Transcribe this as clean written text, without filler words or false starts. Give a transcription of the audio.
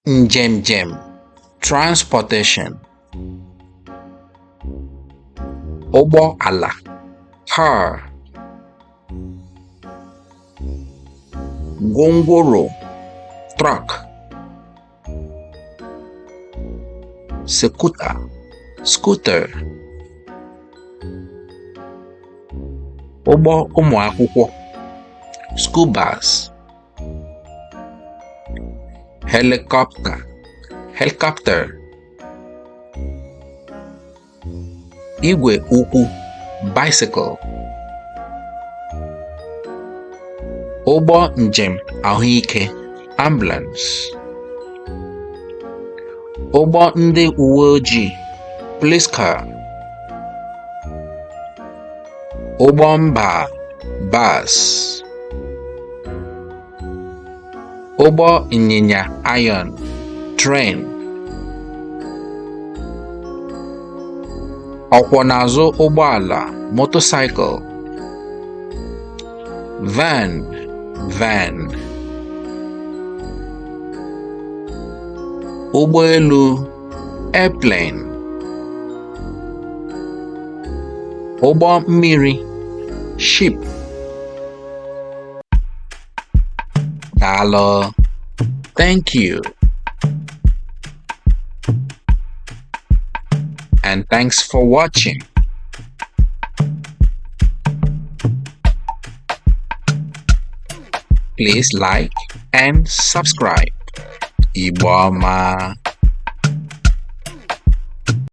Njem, transportation. Ụgbọ ala, car. Gwongworo, truck. Sekuta, scooter. Ụgbọ ụmụ akwụkwọ, school bus. Helicopter, helicopter. Igwe ụkwụ, bicycle. Ụgbọ njem ahụike, ambulance. Ụgbọ ndị uwe ojii, police car. Ụgbọ mba, bus. Ụgbọ ịnyịnya iron, train. Ọkwọ n'azụ ụgbọala, motorcycle. Van, van. Ụgbọelu, airplane. Ụgbọ mmiri, ship. Daalụ. Thank you. And thanks for watching. Please like and subscribe. Igbo ọma.